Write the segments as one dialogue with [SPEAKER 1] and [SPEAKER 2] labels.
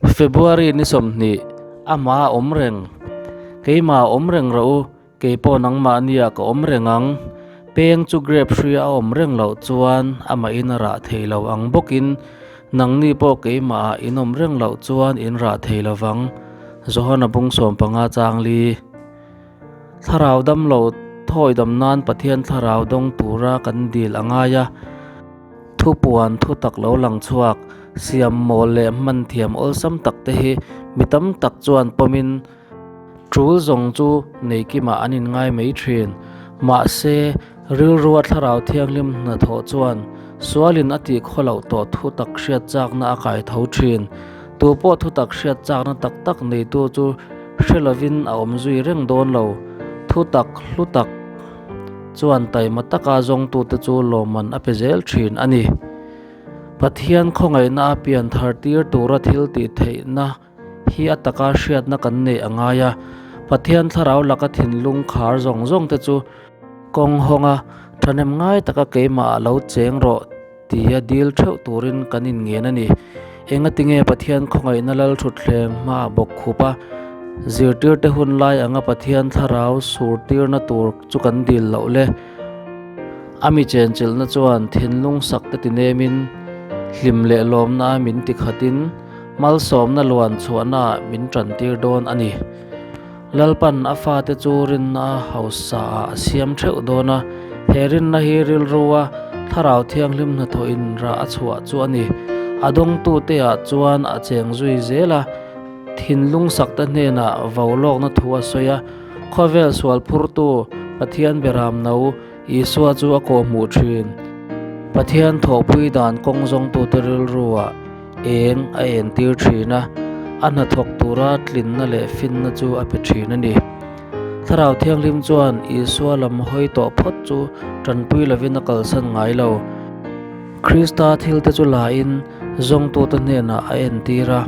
[SPEAKER 1] February ni 20, Amah a awm reng. Keimah awm reng rawh u, kei pawh nangmahniah ka awm reng ang. Peng chu grape hri a awm reng loh chuan amahin a rah thei lo ang bawkin nangni pawh keimahah in awm reng loh chuan in rah thei lo vang. Johana bung 15 chang li. Thlarau dam lo thawi dam nan Pathian thlarau dawng tura kan dil a ngai a. Thupuan thu tak lo lang chhuak, siam mawl leh hman thiam awlsam tak te hi mi tam tak chuan pawmin tul zawng chu neikimah an inngai mai thin. Mahse, rilrua thlarau thianghlim hnathawh chuan sualin a tih khawloh tawh thu tak hriat chakna a kai tho thin. Tu pawh thu tak hriat chakna tak tak neitu chu hre lovin a awm zui reng dawn lo. Thu tak hlu tak. Chuan taima taka zawngtute chu lawmman a pe zel thin a ni. Pathian khawngaihna a pian thar tir tura thil tih theihna hi a taka hriatna kan neih a ngai a. Pathian thlarau laka thinlung khar zawng zawng te chu kawng hawnga thahnem ngai taka keimah ah lo cheng rawh tia dil theuh turin kan inngen a ni. Engatinge Pathian khawngaihna lalthutthleng hmaah bawk khup a, zirtirte hun lai anga Pathian thlarau surtirna tur chu kan dil loh le? A mi chenchilhna chuan thinlung sak te tinemin, hlim leh lawmna min tikhatin, malsawmna luan chhuahnaah min tantir dawn a ni. Lalpan a fate chu rinna hausaah a siam theuh dawn a, he rinna hi rilrua Thlarau Thianghlim hnathawhin rah a chhuah chu a ni. A dawngtuteah chuan a cheng zui zel a, thinlung sakte hnenah vaulawkna thu a sawi a, khawvel sual phurtu Pathian beram no Isua chu a kawhhmuh thin. Pathian thawhpui dan kawng zawngtute rilruah eng a entir thin a, a hnathawk tura tlinna leh finna chu a pe thin a ni. Thlarau Thianghlim chuan Isua lam hawi tawh phawt chu tanpui lovin a kalsan ngai lo. Krista thilte chu lain zawngtute hnenah a entir a.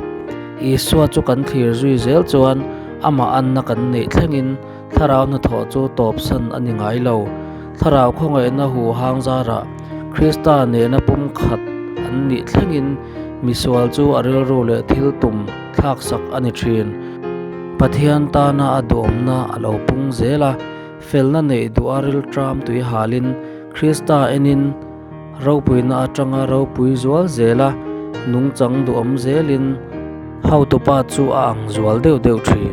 [SPEAKER 1] Isua chu kan thlir zui zel chuan amah anna kan neih thlengin Thlarau hnathawh chu tawpsan a ni ngai lo. Thlarau khawngaihna huhang zarah Krista nena pumkhat an nih thlengin misual chu a rilru leh thil tum thlaksak a ni thin. Pathian tana a duhawmna a lo pung zel a, felna neih duh a rilṭam tui halin Krista enin ropuina atanga ropui zual zel a, nungchang duhawm zelin hotupa chu a ang zual deuh deuh thin.